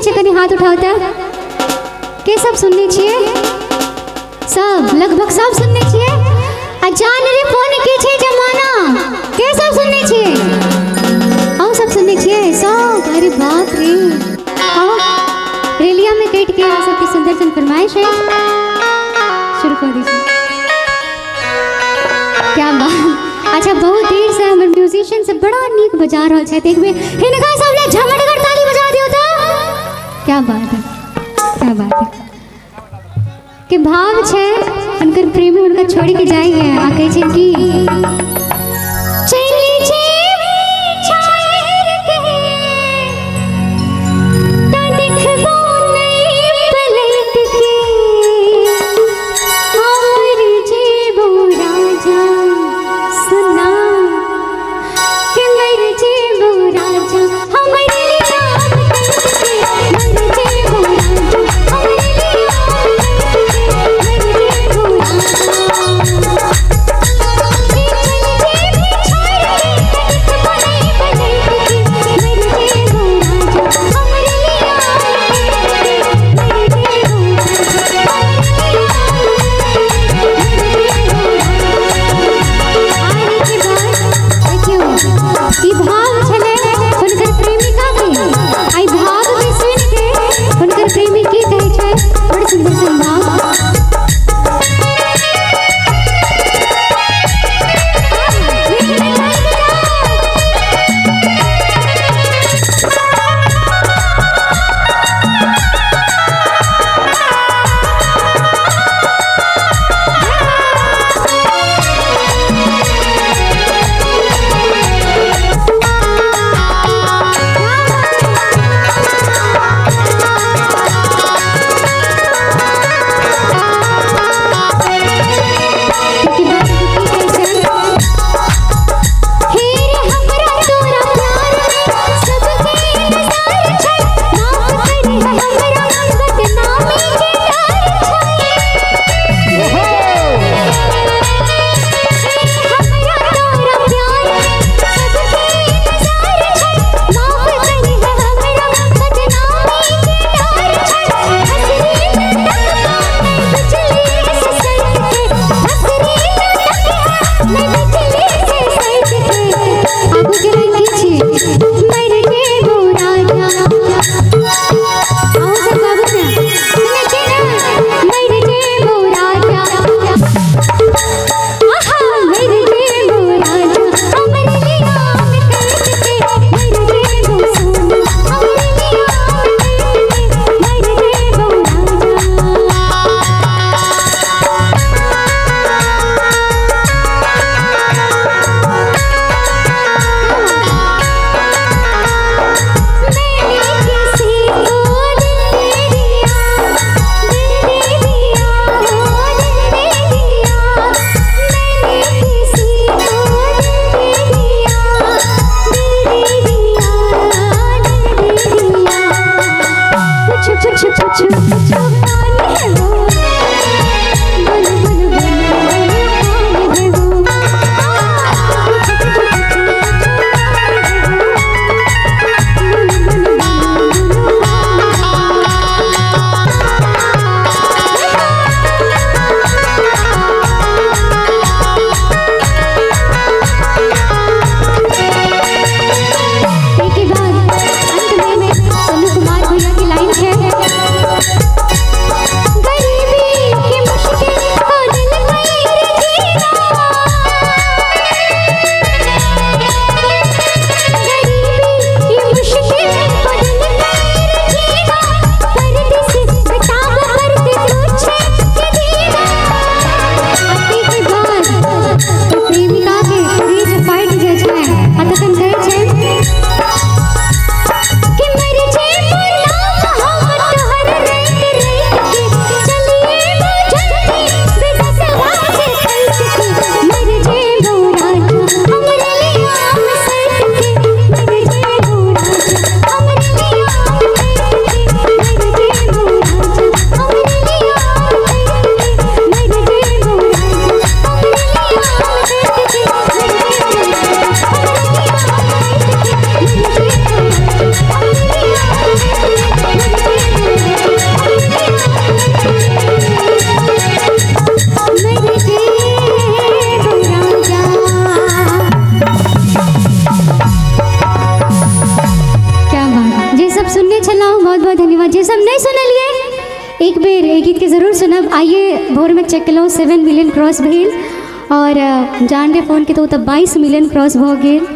छियै? कनि हाथ उठाउ तऽ। के सब सुनने छियै? सब, लगभग सब सुनने छियै। आ जान रे फोन के छै जमाना, के सब सुनने छियै? अहूँ सब सुनने छियै सब? अरे बाप रे। आओ रेलिया में कटि के अहाँ सबके सुंदर सन फरमाइश है, शुरू कर दीजिए। क्या बात। अच्छा, बहुत देर से हमर म्यूजिशियन सब बड़ा नीक बजा रहल छथि, एक बेर हिनका सब ले झमटगर ताली बजा दियौ तऽ। क्या बात है, क्या बात है। के भाव छै, हुनकर प्रेमी हुनका छोड़ि के जाइ है आ कहै छै कि चलि जेबी छोड़ि के तऽ देखबो नहि पलटि के, हमर जेबो राजा सुना के मर जेबो राजा हमर लिया के, मर जेबो राजा हमर लिया के, मर जेबो राजा। गीतके जरूर सुनब। आइए भोरमे चेक केलहुँ, 7 मिलियन क्रॉस भेल, आओर जान रे फोनके तऽ ओ तऽ 22 मिलियन क्रॉस भऽ गेल।